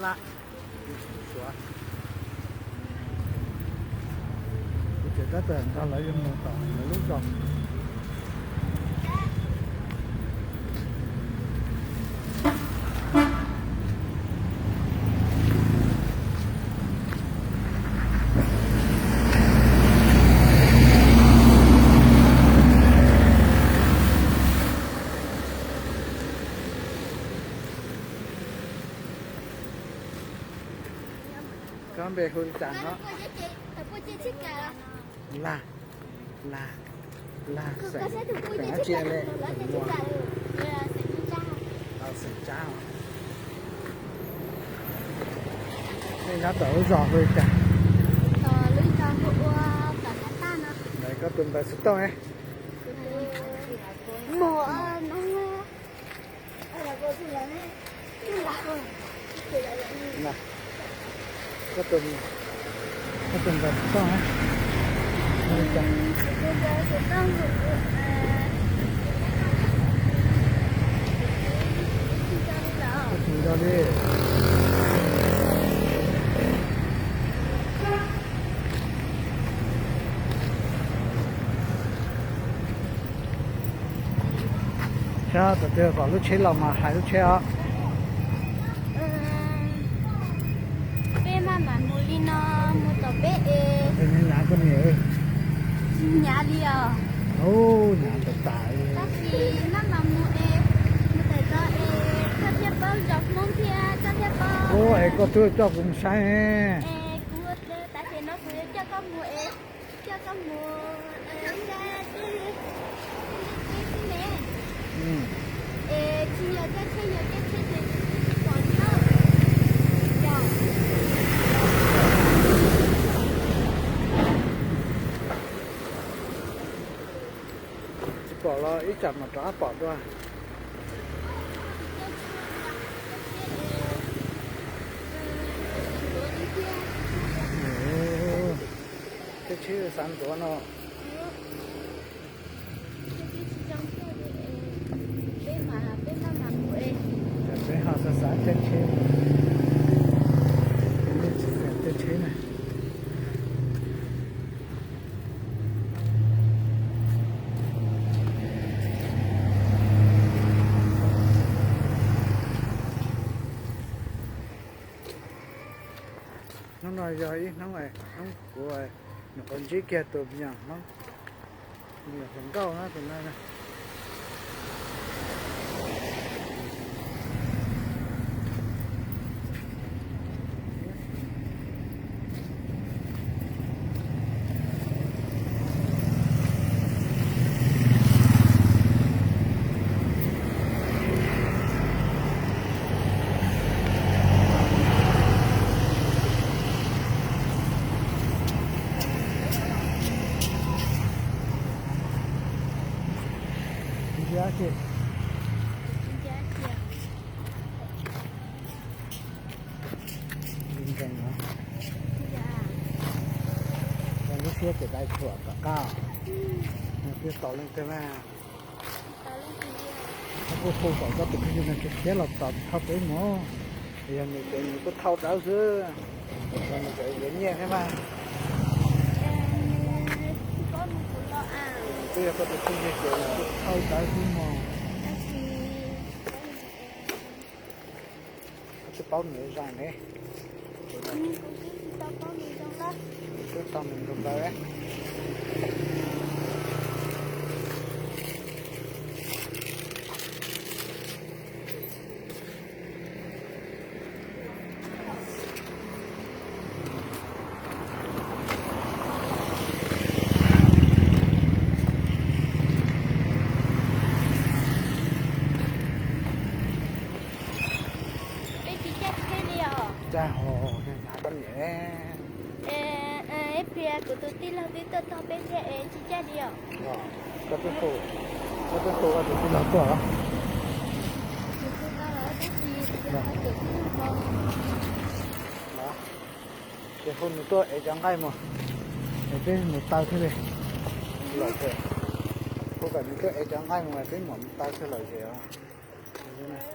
Laj, Suav. Kuv tseem tab tom nrog lawv yuav mus tom lawv lub zos. Koj npe hu li cas no? Lag, Lag, Lag xeem, xeem dab tsi ne? Xeem Tsab. Nej nyob tom lub zos hu li cas? Koj tus npawb xov tooj ne? Koj tus npawb xov tooj ne? Koj tus npawb li. Saib tom twg pom lub tsheb los mas hais lub tsheb os. Peb maj mam mus li no, mus tom peb es. Nyav koj niam. Tsis nyav li os. Ub, nyav tas tas li. Tab sis maj mam mus es, mus tawm tod es koj thiaj paub zos Hmoob thiab koj thiaj paub. Ub, es koj twb coj kuv mus saib ne. Es kuv tas sim no kuv yuav coj koj mus es, coj koj mus saib tej liaj teb xwb ne. Es tsis yog caij tsheb, yog caij tsheb ces kuv twb tsis pom li na. Tsis pom los ib tsam mam rov qab pom dua. Caij tsheb xav ntuav no. Peb ho xav xav caij tsheb, nej tsis caij tsheb na. Hnub no yog ib hnub, hnub kuv nyuam qhuav ntsib kiag tus me nyuam hluas nkauj na tus no. Li nkees no. Lub siab ces dai thuam tom qab. Twb tau leej twg mas. Koj kuj hu kom koj tus phooj ywg no khiav khiav los tos thauj peb mus. Yog nws ces nws kuj thauj dawb xwb. Yog nws ces yuav nyiaj thiab mas. Twb yog koj tus phooj ywg ces nws kuj thauj dawb xwb mog. Koj twb paub nws zoo ne. Twb tau nws nrog lawv. Peb tsis caij tsheb li os. Caij ho, hnav koj niam. Ib pliag kuv tus tij laug twb tuaj tog peb thiab es tsis caij li os. Koj twb hu, koj twb hu koj tus tij laug tuaj los? Ces hu nws tuaj ev cov nqaij mus, es peb mus taw thiaj li lom zem. Hu kom nws tuaj ev cov nqaij mus es peb mam mus taw thiaj lom zem os.